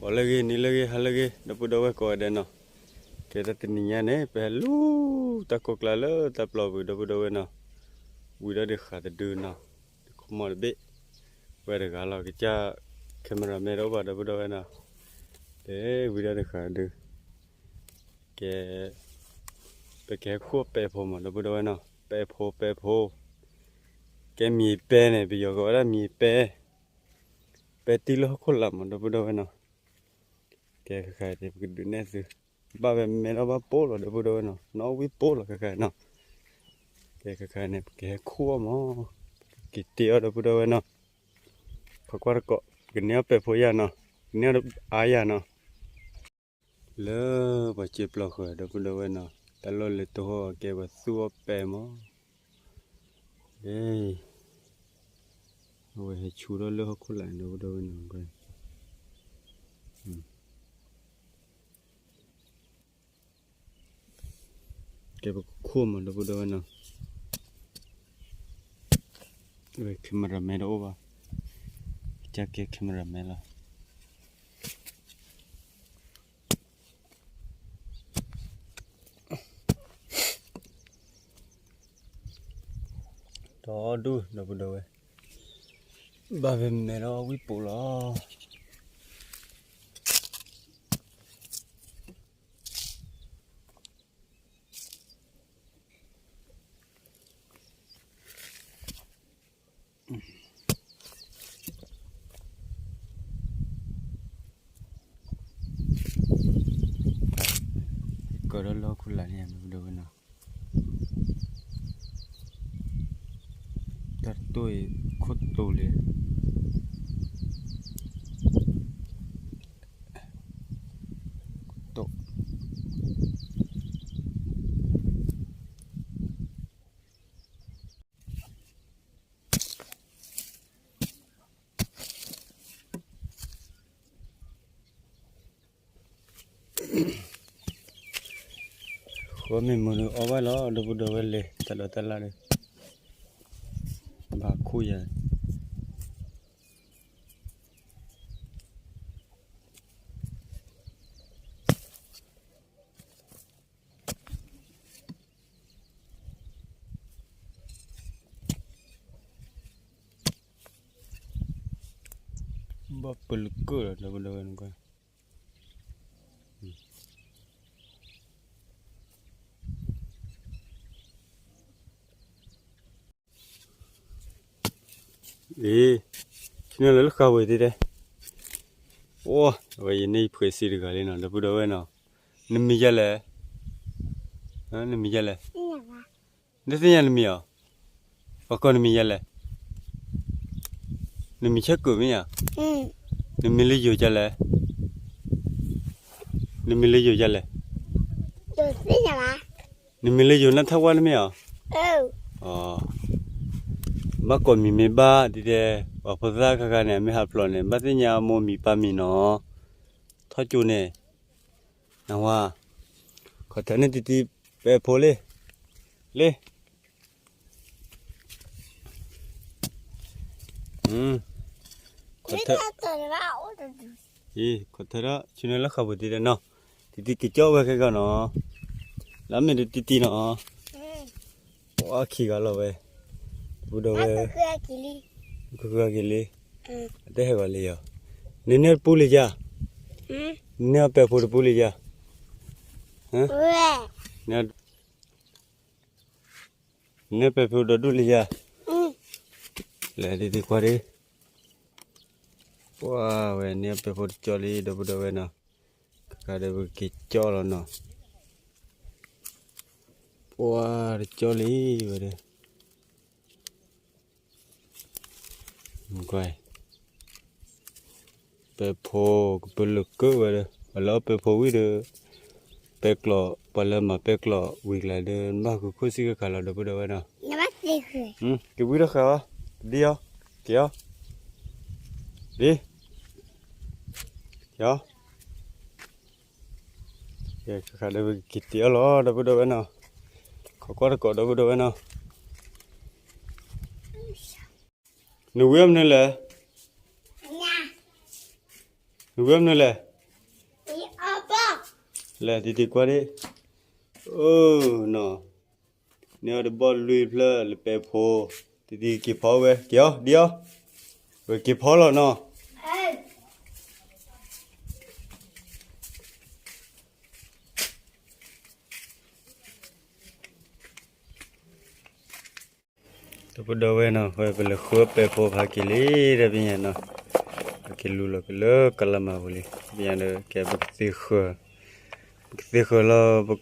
အီၤလၢဂ့ၤ နံၤလၢဂ့ၤ ဟါလၢဂ့ၤ ဒီပုၢ်ဒီဝဲၢ်ကိးဂၤဒဲးနီၤ, ကဲတၢ်တနံၤညါန့ၣ် ပဟဲလူၤတၢ်ကိးကျါလၢတၢ်ပျီပူၤ ဒီပုၢ်ဒီဝဲၢ်နီၤ, ဝံၤဒီးတဃာ်တဒုနီၤ, တခီမီတဘ့ၣ်, ဝဲတဂၤလီၤ ကစၢ် cameraman တအိၣ်ဘၣ် ဒီပုၢ်ဒီဝဲၢ်နီၤ, တဲဝံၤဒီးတဃာ်တဒု, ကဲ ပကဟဲခိၣ်ပဲဖိမး ဒီပုၢ်ဒီဝဲၢ်နီၤ, ပဲဖိ ပဲဖိ, ကဲမံၤပဲန့ၣ် ပယီၤကိးဝဲဒၣ်မံၤပဲ, ပဲတံၢ်လၢဟီၣ်ခိၣ်လာ်မး ဒီပုၢ်ဒီဝဲၢ်နီၤ, ကဲခါခါန့ၣ် ပကဒုးနဲၣ်သု, ဘၣ်ဝဲမဲထီၣ်ဘၣ်ပိၢ်လီၤ ဒီပုၢ်ဒီဝဲၢ်နီၤ, နီၣ်ဝံၣ်ပိၢ်လီၤ ခါခါနီၤ, ကဲခါခါန့ၣ် ပကဟဲခိၣ်အီၤမး, ပကက့ၤတ့အီၤ ဒီပုၢ်ဒီဝဲၢ်နီၤ, ခိးကွၢ်တကိး ပကန့ၢ်အီၣ်ပဲဖိယၤနီၤ, ကန့ၢ်အီၣ်အါယၤနီၤ လၢပှၤစ့ပျီဃၢၤ ဒီပုၢ်ဒီဝဲၢ်နီၤ, တၢ်လီၢ်လၢတဟီၣ်အကဲပှၤသူၣ်အီၣ်ပဲမး, အဝဲဟဲဆူထီၣ်လၢဟီၣ်ခိၣ်လာ် ဒီပုၢ်ဒီဝဲၢ်နီၤ, ကဲပကခိၣ်မး ဒီပုၢ်ဒီဝဲၢ်နီၤ, ဝဲ cameraman တအိၣ်ဘၣ်, ကစၢ်ကဲ cameraman လီၤ ဒီဒူၣ် ဒီပုၢ်ဒီဝဲၢ်, ဘၣ်ဝဲမဲထီၣ်ဝံၣ်ပိၢ်လီၤ ကီၢ်ဒီလီၢ်ခိၣ်လာ်န့ၣ် ဒီပုၢ်ဒီဝဲၢ်နီၤ, တၢ်တတိၢ်အံၤ ခိၣ်တိၤလံ တိၤ ဃီမ့ၢ်မုာ်ဒီးအီၣ်ဘၣ်လီၤ ဒီပုၢ်ဒီဝဲၢ်လဲၤ တၢ်ဒီးတၢ်လၣ်ဒီး ဘၣ်ခိၣ်ယၤ ဘၣ်ပလၢၤကၢၢ်လီၤ ဒီပုၢ်ဒီဝဲၢ်န့ၣ်ကွၢ် အ့ ဆူညါလၢလၢဃာ်ဝဲၤတံၢ်တဲ, အိ အဝဲယန့ၢ်ယဖှဲးစံတဂၤလံနီၤ ဒီပုၢ်ဒီဝဲၢ်နီၤ, နမံၤယၤလဲၣ်, နမံၤယၤလဲၣ်, နသ့ၣ်ညါနမံၤဧါ, ပှၤကိးနမံၤယၤလဲၣ်, နမံၤဆၢကိၣ်မ့ၢ်ဧါ, နမံၤလၢယိၤယၤလဲၣ်, နမံၤလၢယိၤယၤလဲၣ် နမံၤလၢယိၤနၢ်ထၢၣ်ဝါတမ့ၢ်ဧါ, ဘၣ်ကိးမံၤမ့ၢ်ဘၣ်ဒ်တဲ, ပှၤဖိသၣ်ခါခါန့ၣ် အမ့ၢ်ဟးဖျိးန့ၣ် ဘၣ်သ့ၣ်ညါမိၢ်မံၤပၢ်မံၤနီၤ, ထီၣ်ကၠိန့ၣ်, နဝါ, ခီၣ်ထၢၣ်န့ၣ်တံတံပဲဖိလံ, လံ ခီၣ်ထၢၣ်, အံၤ ခီၣ်ထၢၣ်ဒီး ဆူန့ၣ်လၢဃာ်ပူၤတံၢ်ဒီးနီၤ, တံတံက့ၤကၠီဝဲခဲကီနီၤ, လၢမ့ၢ်တံတံနီၤ, ပှၤခံဂၤလီၤဝဲ, ပုၢ်ဒီဝဲၢ်, ကကကက့ၤလံ, အတဟဲဂီၤလံယီၤ, နန့ၢ်တပူလံယၤ, နန့ၢ်အပဲာ်ဖိတပူလံယၤ, နန့ၢ် နပဲာ်ဖိဒီဒူၣ်လံယၤ, လဲၤဒ်ဒ်ကွၢ်ဒ်, ပှၤဝဲန့ၣ်ပဲာ်ဖိတကၠီလံ ဒီပုၢ်ဒီဝဲၢ်နီၤ, ခါခါဒီးပကက့ၤကၠီလီၤနီၤ, ပှၤတကၠီလံဝဲဒီး ကွၢ်, ပဲာ်ဖိကပလၢၤကၢၢ်ဝဲဒီး ပှၤလၢအီၣ်ပဲာ်ဖိဝံၤဒီး ပဲာ်ကျီး ပှၤလၢမၤပဲာ်ကျီးဝံၤကျါဒီး နဘၣ်ဃုာ်ခိၣ်စ့ၢ်ကီးခါလီၤ ဒီပုၢ်ဒီဝဲၢ်နီၤ, ကဝံၣ်ထီၣ်ဃာ်အီၤ, ဒ်အီၤ, က့ၤအီၤ, ဒ်, က့ၤအီၤ ကဲ ခါခါဒီးပကက့ၤတ့အီၤလီၤ ဒီပုၢ်ဒီဝဲၢ်နီၤ, ခိးကွၢ်တကိး ဒီပုၢ်ဒီဝဲၢ်နီၤ, နဝံၤအီၣ်မနုၤလဲၣ်, နဝံၤအီၣ်မနုၤလဲၣ် လဲၤတံၤတံၤကွၢ်ဒ့ၣ်, အိၣ်နီၤ, န့ၢ်အီၤတဘီလွံၢ်ဖျၢၣ်လၢပဲာ်ဖိ, တံၤတံၤက့ၤဖီဝဲ က့ၤအီၤ ဒ်အီၤ, ဝဲက့ၤဖီလီၤနီၤ. ဒီပုၢ်ဒီဝဲၢ်နီၤ, ဝဲပလဲၤဃုပဲာ်ဖိဖးက့ၤလံ တပညါနီၤ, ပက့ၤလူၤလီၤက့ၤလၢကလးမၤပူၤလံ တပညါဒီး ကဲပကသ့ဃၢၤ,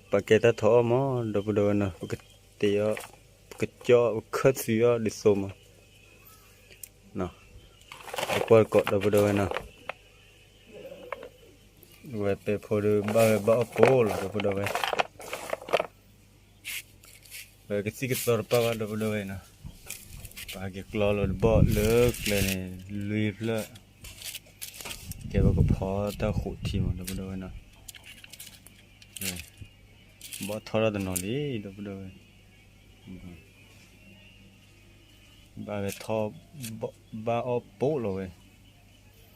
ပကသ့ဃၢၤလီၤ ပကပာ်ကဲတၢ်ထီၣ်အီၣ်မး ဒီပုၢ်ဒီဝဲၢ်နီၤ, ပကတ့အီၣ်, ပကကၠီၣ် ပကခၢၣ်သွံအီၣ်ဒ်သိးမး အကွၢ်တကိး ဒီပုၢ်ဒီဝဲၢ်နီၤ, ဝဲပဲာ်ဖိဒီးဘၣ်ဝဲဘၣ်အီၣ်ပိာ်လီၤ ဒီပုၢ်ဒီဝဲၢ် ဝဲကသံၣ်ကသီတပၣ်ဘၣ် ဒီပုၢ်ဒီဝဲၢ်နီၤ, ပဟးက့ၤကျီလီၤတဘီၣ်လၢကျဲန့ၣ် လွံၢ်ဖျၢၣ်, ကဲပကဖီတၢ်ဃိးထံမး ဒီပုၢ်ဒီဝဲၢ်နီၤ, ဘီၣ်ထီၣ်တၢ်တနီၤလံ ဒီပုၢ်ဒီဝဲၢ်, ဘၣ်ဝဲထီၣ်, ဘၣ်အီၣ်ပိာ်လီၤ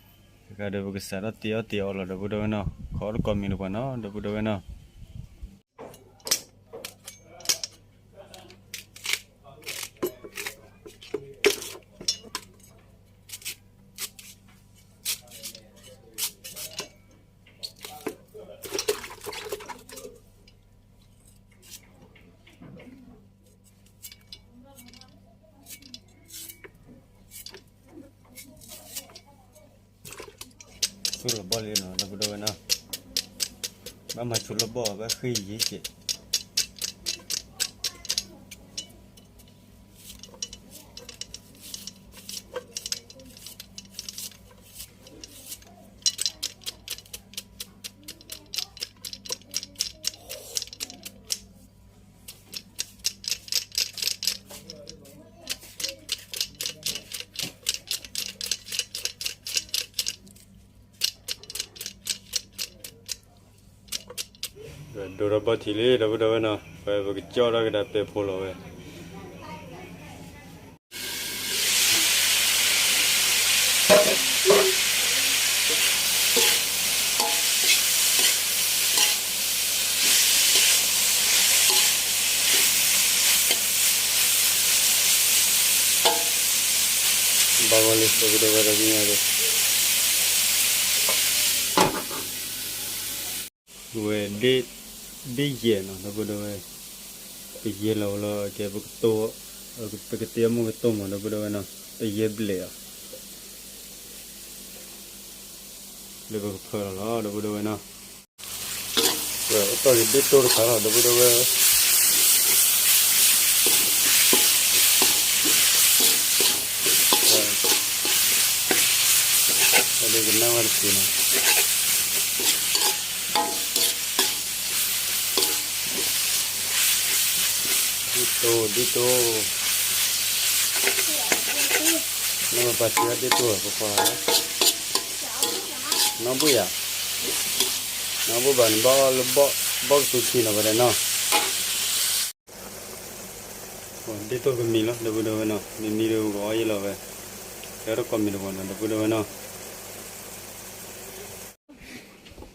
ဝဲ, တခါဒီးပကစးထီၣ်တ့အီၣ်တ့အီလီၤ ဒီပုၢ်ဒီဝဲၢ်နီၤ, ခီတကိးမံၤတပှၤနီၤ ဒီပုၢ်ဒီဝဲၢ်နီၤ. ဆူလီၤဘီၣ်လံနီၤ ဒီပုၢ်ဒီဝဲၢ်နီၤ, ဘၣ်မၤဆူလီၤဘီၣ် ဘၣ်ဃ့ယံၤက့ၤ ဒိၣ်ထီၣ်ဘီၣ်ထံးလံ ဒီပုၢ်ဒီဝဲၢ်နီၤ, ဝဲပကကၠီၣ်ထီၣ်ကဒါပဲာ်ဖိလီၤဝဲ, ဘၣ်ဂီၢ်လံ ဒီပုၢ်ဒီဝဲၢ်ဒီးပညါဒီး ဝဲဒ့ၣ်, ဒ့ၣ်ယဲၢ်နီၤ ဒီပုၢ်ဒီဝဲၢ်, ပယဲၢ်လီၤဝဲလီၤ ကဲ ပကတိၢ်, ပကတ့အီၣ်မ့ၢ်ကတိၢ်မး ဒီပုၢ်ဒီဝဲၢ်နီၤ, ပယဲၢ်ဘျဲၣ်အီၤ လၢပကဖၢလီၤလီၤ ဒီပုၢ်ဒီဝဲၢ်နီၤ, ဝဲအိၣ်တီၢ်က့ၤဒ့ၣ်တိၢ်တခါလီၤ ဒီပုၢ်ဒီဝဲၢ်, ဝဲဒၣ်ကနၣ်ဝဲတက့ၢ်နီၤ. ဒ့ၣ်တိၢ် ဒ့ၣ်တိၢ်, နမ့ၢ်ပာ်စံးဝဲဒ့ၣ်တိၢ် ပခွါ, နီၢ်ဘုၣ်ယၤ, နီၢ်ဘုၣ်ဘၣ်န့ၣ် ဘၣ်အီၣ်လၢဘီၣ်ကသူခံနီၤ ဝဲဒၣ်နီၤ, ဒ့ၣ်တိၢ်ကမံၤလီၤ ဒီပုၢ်ဒီဝဲၢ်နီၤ, မ့မံဒီးပကအီၣ်ယဲၢ်လီၤဝဲ, ကဲတကိးမံၤတပှၤနီၤ ဒီပုၢ်ဒီဝဲၢ်နီၤ.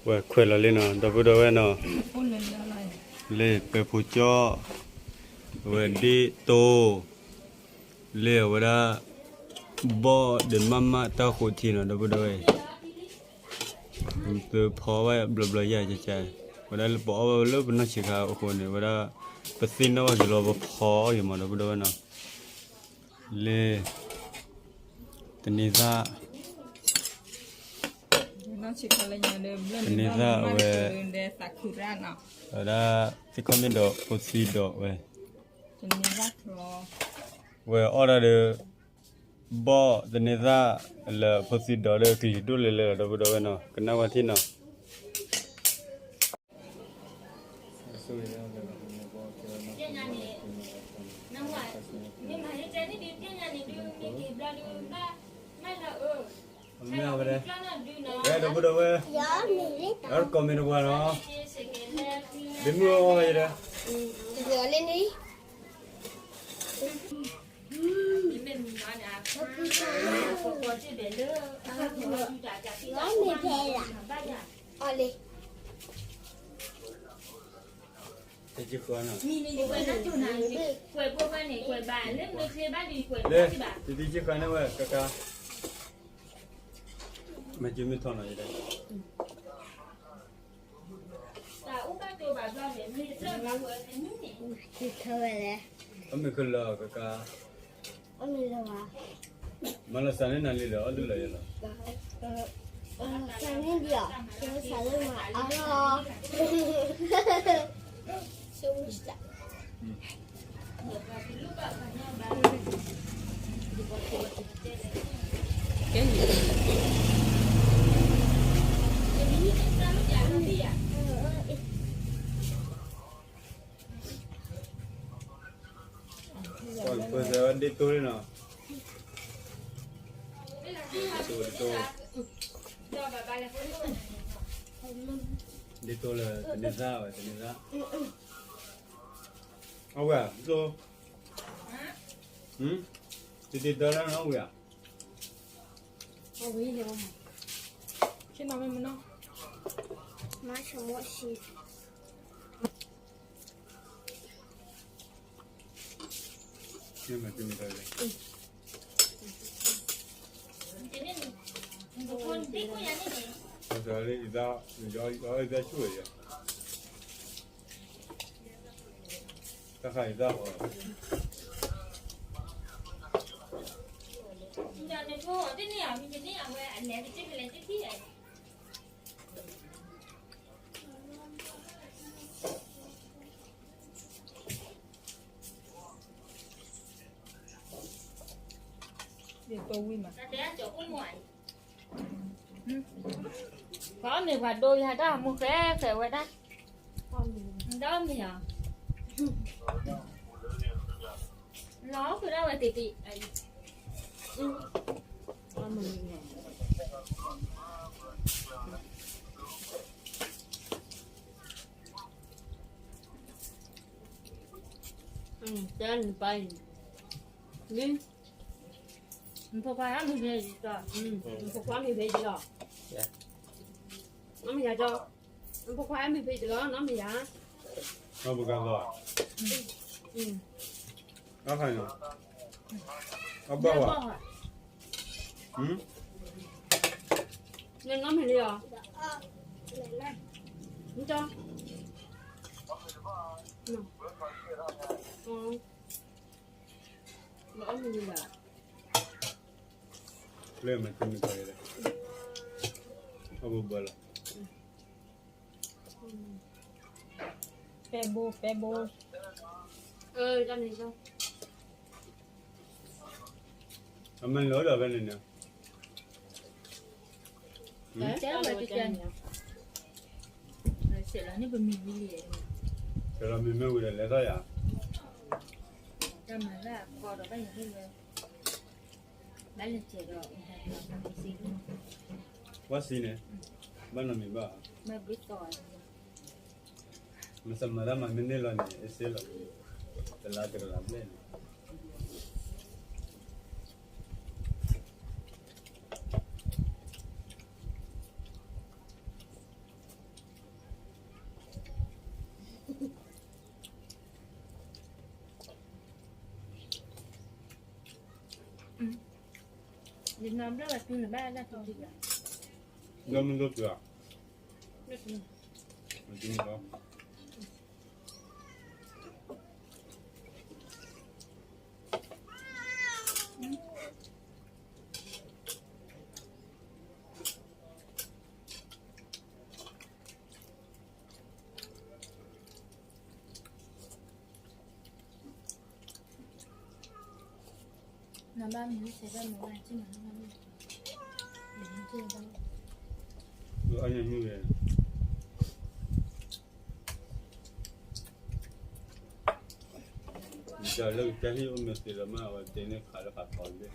ဝဲခွဲးလီၤလံနီၤ ဒီပုၢ်ဒီဝဲၢ်နီၤ, လၢပဲာ်ဖိကၠီၣ်, ဝဲဒ့ၣ်တိၢ်, လၢအဝဲဒၣ် ဘီၣ်ဒီးမးမးတၢ်ဃိးထံနီၤ ဒီပုၢ်ဒီဝဲၢ်, သုဖီဝဲဘျီဘျီယၤကကဲ, ဝဲဒၣ်လၢပအီၣ်ဝဲလၢပနီၢ်ဆံးခါအဃိန့ၣ် ဝဲဒၣ် ပသ့ၣ်နီၣ်ဝဲက့ၤလီၤ ပဖီအီၣ်က့ၤမး ဒီပုၢ်ဒီဝဲၢ်နီၤ, လၢ တန့ၤသၣ်, တန့ၤသၣ်ဝဲ, ဝဲဒၣ် သ့ၣ်ခီၣ်မ့ၣ်ဒီးဖိသံဒီးဝဲ, ဝဲအီၣ်ဒၣ်ဒီး ဘီၣ်တန့ၤသၣ် လၢဖိသံဒီးလၢကလံၤဒိၣ်လဲၣ်လဲၣ်လီၤ ဒီပုၢ်ဒီဝဲၢ်နီၤ ကနၣ်ဝဲထံၣ်နီၤ. ဒီပုၢ်ဒီဝဲၢ်, အဲၣ်ကိးမံၤတပှၤနီၤ, ဘၣ်မုၢ်အီၣ်ဝဲဒၣ် မ့ၢ်ဖဲလၢ တကံဃီနီၤ, ကွဲးဘၣ်န့ၣ် ကွဲးဘၣ် လၢမ့ၢ်ချ့ဘၣ်ဒီး ကွဲးဘၣ်ဘၣ်, တကံဃီန့ၣ်ဝဲကကါ, မ့ၢ်ကမ့ၢ်ထီၣ်နီၤယတဲ, တၢ်အူဘၣ်တိဘၣ်ဘျီန့ၣ် မ့ၢ်တဖျၢၣ်ဘၣ်ဝဲအနံၣ်န့ၣ်, အမ့ၢ်ကလၢကကါ, မၤလီၤစၢ်န့ၢ်နၤလံဒီး အီၣ်ဒုးလၢာ်ယဲလီၤ, စၢ်န့ၢ်ဒံးအီၤ, စၢ်လၢမၤအါလီၤ, ကဲန့ၣ် ဒ်သိးလၢတန့ၢ်သါဝဲ တန့ၢ်သါ, အဝဲ, တဒ်သိးလၢနီၤဝဲဧါ, မၤဆိကမိၣ်ဆံး လံ, တၢ်ခါအံၤတၢ်ဃီ ပှၤအီၣ်မ့ၤပှၤဒိယၤတၢ်မူဃဲဃဲဝဲဒၣ်, ဒီမ့ၢ်အီၤ, လီၤဃုာ်ဒၣ်ဝဲတံၢ်တံၢ်, တဲနပၢ်အံၤ, လံ, နဖိခွါအီၣ်မ့ၤဖဲအံၤလီၤ, နဖိခွါမ့ၤဖဲအံၤလီၤ, နီၢ်မယၤကၠီ, နဖိခွါအီၣ်မ့ၤဖဲအံၤလီၤ နီၢ်မယၤ, အဘၣ်, အဘၣ်ဝဲ, နနီၢ်မ့ၤလံအီၤ, နကၠီ လၢမၤတမံၤကီးယဲလဲၣ်, အဘၣ်ဘၣ်လီၤ, ပဲဘိ ပဲဘိ, အမ့ၢ်လီၤဒီးဖဲန့ၣ်န့ၣ်, တဲဝဲတကဲန့ၣ်, ဆဲးလီၤန့ၣ်ပမံၤဝံၤလံ, ဆဲးလီၤမ့ၢ်မ့ၢ်ဝံၤဒီးလဲၤထီၣ်ယၤ, တၢ်မၤလၢအခီဒီးဘၣ်ယၤဟ့ၣ်ဝဲ, ဘၣ်လဲၤဆဲးဒီး, ဝဲစံးန့ၣ်, ဘၣ်နီတမံၤဘၣ်, မ့ၢ်သးမၤတၢ်မၤမ့ၢ်န့ၢ်လီၤန့ၣ် အစ့လီၤ, တလါတကလးဘျဲၣ်န့ၣ် ယနီၢ်ဘျၢၣ်လီၤတုၤန့ၣ်ဘၣ်လၢ်တုၤတုၤလီၤ, ဒီးမ့ၢ်ဒိၣ်တုၤဧါ, မ့ၢ်တုၤလီၤ, နဘၣ်မ့ၢ်ဆဲးဘၣ်မ့ၢ်ဝဲ အညမ့ၢ်ဝဲ, ယလၢကစၢ်ဟံၣ်အိၣ်မ့ၢ်သ့လီၤမး အဝဲတဲန့ၢ်ခးလၢခးထီလံ ကစၢ်ဟံၣ်,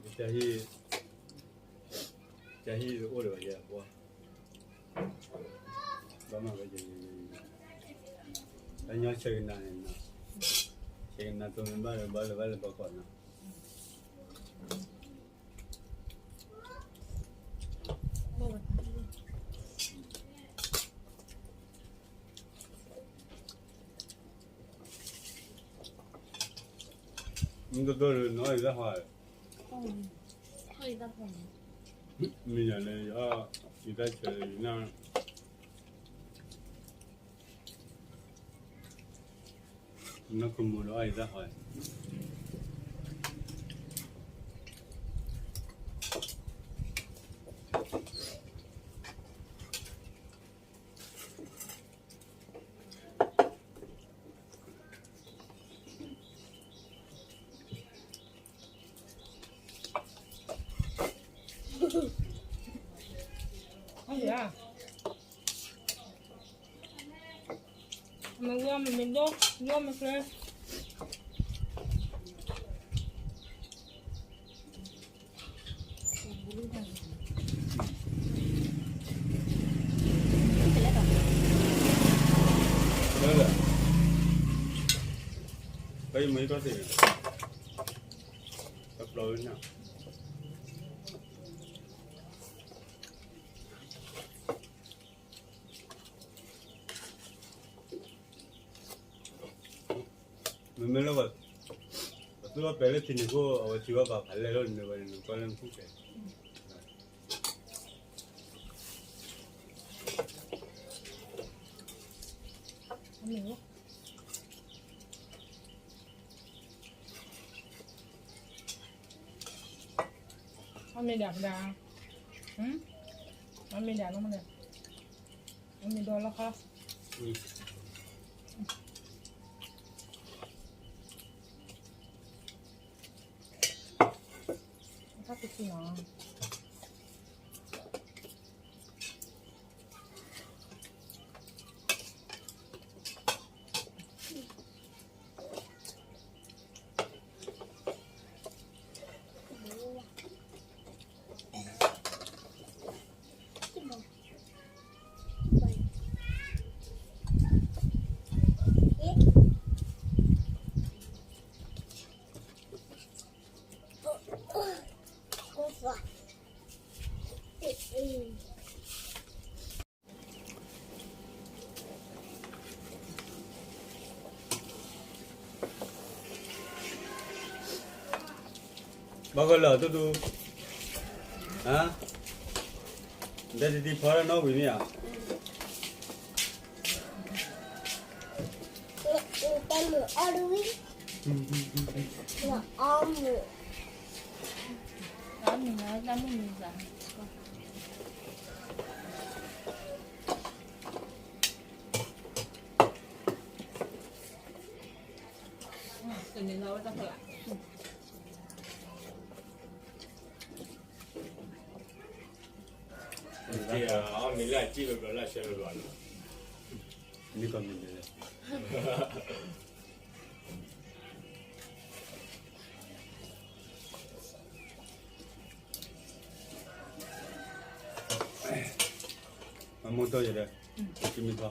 ကစၢ်ဟံၣ်အိၣ်ဒီးဘၣ်ယဲၢ်ပှၤ, မၤဝဲ, တညီဆဲးကနၤန့ၣ်, ဆဲးကနၤသိးမ့ၢ်ဘၣ်လၢဘၣ်လၢဘၣ်လၢပှၤကိးနီၤ. မ့ၢ်တဒိၣ်လၢနအီၣ်ယတၢ်ဟီ, မ့ၢ်ယၤန့ၣ် ယအီၣ်ယတၢ်ဆဲးနၤ, နကမူၤဒီးအီၣ်ယတၢ်ဟီ. မ့ၢ်ဝံၤမ့ၢ်မ့ၢ်ဒိၣ်, ဒိၣ်မ့ၢ်ချ့. မ့မ့ၢ်လၢ ပသူၣ်ထီၣ်ပဲာ်လၢထံန့ၣ်အဃိ အဝဲထံဘၣ်ပာ်ဖးလဲၢ်လီၤန့ၣ် ဝဲန့ၣ်ကွၢ်လၢနခိၣ်ကဲ. အမ့ၢ်ဒၣ်ပဒၣ်, အမ့ၢ်ဒၣ်လီၤမ့ၢ်, အမ့ၢ်ဒၣ်လီၤခီ, တၢ်တထံၣ်နီၤ. ဘၣ်ဃီလၢတူၢ်တူၢ်, ဟါ, ဒ်တံၤဖီလၢနီၣ်ဝံၤမ့ၢ်ဧါ. တၢ်မုၢ်အီၣ်တဝံၤ, မုၢ်အီၣ်မုၢ်, တၢ်မုၢ်မုၢ်စၢ်. မ့ၢ်ကီၢ်မ့ၢ်လဲၣ်. အမိၢ်တီၢ်ယဲဒၣ်, ကမ့ၢ်ထီ,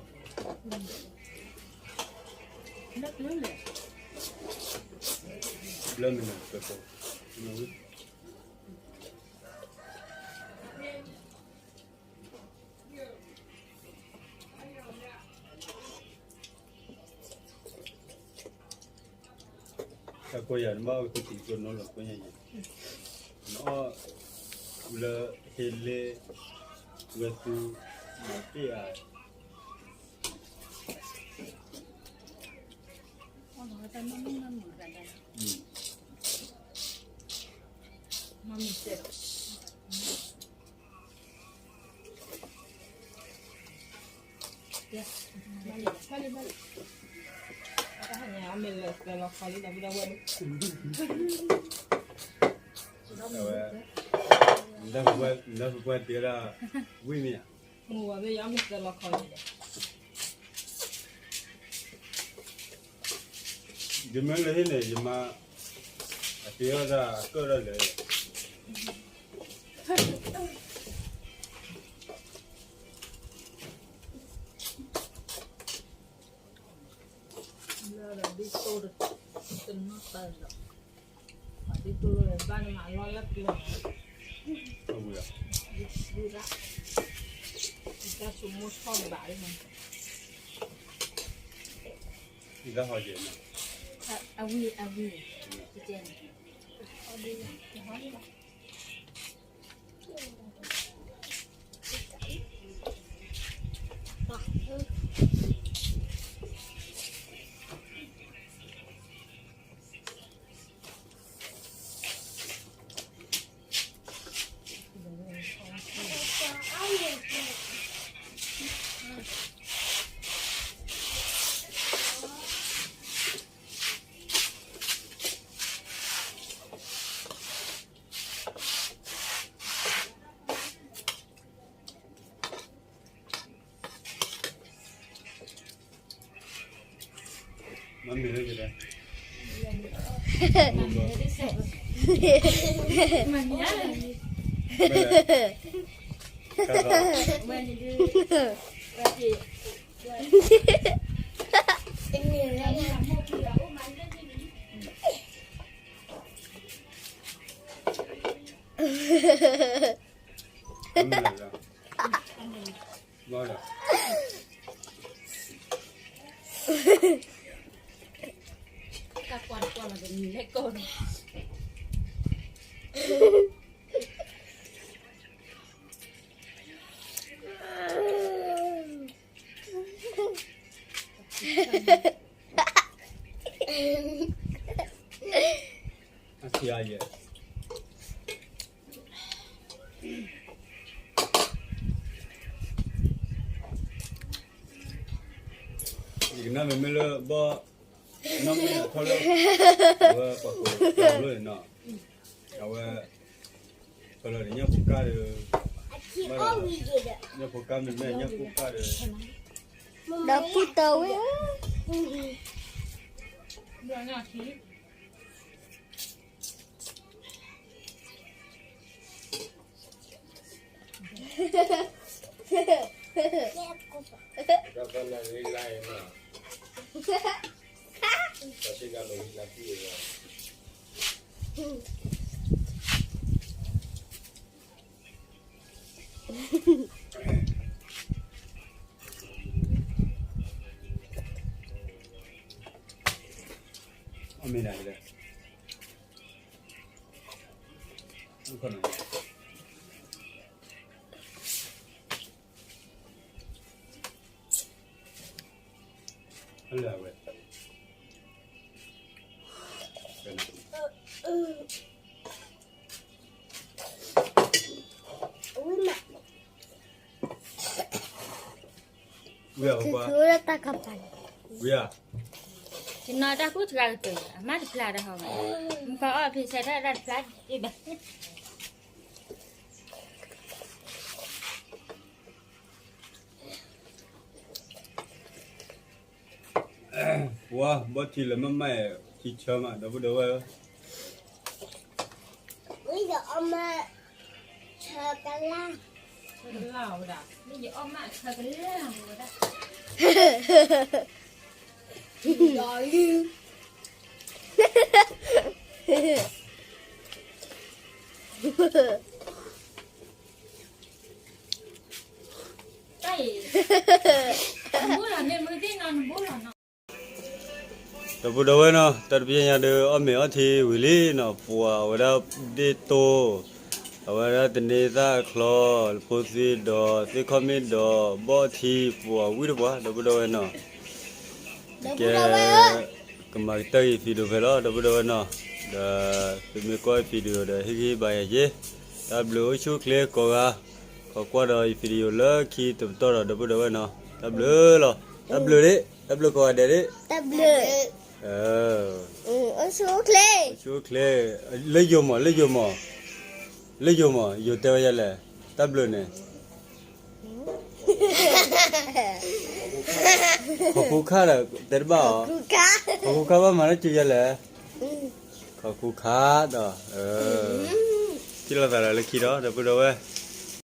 လၢမ့ၢ်နၤကကိး, တၢ်ကိးယၤနဘၣ်အီၣ်ကသံၣ်ကနီလီၤကိးညါယဲ, နအီၣ်လၢဟ့လ့, ဝဲသူ, မၤတ့ၢ်ဧါ. နပှၤတ့ဒၣ်, ဝံၣ်မ့ၢ်ဧါ. ယမ့ၢ်လၢဟံၣ်န့ၣ် ယမါ, အတ့အီၣ်တၢ်အကၢၣ်ဒၣ်လဲာ်. ဒ်သိးလၢဘၣ်နမၤလီၢ်လၢပျၢၤ, ဒ်ဒၣ်, ဒ်တၢ်ဆိကမိၣ်ထီၣ်ဘးလီၤ, အဝံၤ, အဝံၤ, ကဲန့ၣ်. မ့ၢ်လၢယလဲၣ်, မ့ၢ်လၢ အဆံးအါယဲၢ်, ယကနၣ်မ့မ့ၢ်လၢဘီၣ်, နီၢ်မ့ၢ်အထီၣ်လၢ, အဝဲပှၤကိးလၢန့ၣ်နီၤ, အဝဲ, ပလီၢ်န့ၣ်ညၣ်ဖိကၢ်ဒီး, ဘၣ်ဒီး, ညၣ်ဖိကၢ်မ့မ့ၢ်ညၣ်ဖိကၢ်ဒီး, ဒီးပူၢ်တဝဲ အမ့ၢ်နၤလဲၣ်, အလၢအဝဲ, ဝံၤဧါ, ဝံၤဧါ, ယနီၢ်တၢ်ကူၣ်တဂၤကတၢၢ် အမါတဖျါတဟီဘၣ်, မကီအီၣ်ဖံးဆဲးထီၣ်တၢ်တဖျါဘၣ်. ပှၤဘီၣ်ထံလၢမ့ၢ်မး, ထံဆၢမး ဒီပုၢ်ဒီဝဲၢ်ဧၢ, ယအီၣ်မး, ဆၢကလၢ်, ဆၢကလၢ်ဝဲဒၣ်, ယအီၣ်မးဆၢကလၢ်ဝဲဒၣ်. ဒီပုၢ်ဒီဝဲၢ်နီၤ, တၢ်တပျဲညါဒီးအီၣ်မ့ၤအီထံဝံၤလံနီၤ, ပှၤဝဲဒၣ်ဒ့ၣ်တိၢ်, အဝဲဒၣ်တန့သၣ်အချီ, ဖိသ့ဒီး သ့ၣ်ခီၣ်မ့ၣ်ဒီး ဘီၣ်ထံ ပှၤဝံၣ်တပှၢ် ဒီပုၢ်ဒီဝဲၢ်နီၤ. ကဲ, ကမၤကတၢၢ်အံၤ video ဖဲလီၤ ဒီပုၢ်ဒီဝဲၢ်နီၤ, ဒီးသုမ့ၢ်ကွၢ်အံၤ video ဒီး ဟ့ၣ်ဂံၢ်ဟ့ၣ်ဘါယၤက့ၤ, တၢ်ဘျုးအိၣ်ဆူၣ်အိၣ်ချ့ကိးဂၤ, ခိးကွၢ်ဒီးအံၤ video လၢခံတပတီၢ်ဒီး ဒီပုၢ်ဒီဝဲၢ်နီၤ, တၢ်ဘျုးလီၤ, တၢ်ဘျုးဒ့ၣ်, တၢ်ဘျုးကိးဂၤဒဲးဒ့ၣ်, တၢ်ဘျုး, အိၣ်ဆူၣ်အိၣ်ချ့, အိၣ်ဆူၣ်အိၣ်ချ့, လၢယိၤမး လၢယိၤမး, လၢယိၤမး ယိၤတဲဝဲယၤလဲၣ်, တၢ်ဘျုးန့ၣ် ခိးခူခါဒီး တဲတဘၣ်အီၤ, ခိးခူခါဘၣ်မၤလၢကၠူယၤလဲၣ်, ခိးခူခါဒီး, ထံၣ်လိာ်သးဒီးလၢခံဒီး ဒီပုၢ်ဒီဝဲၢ်,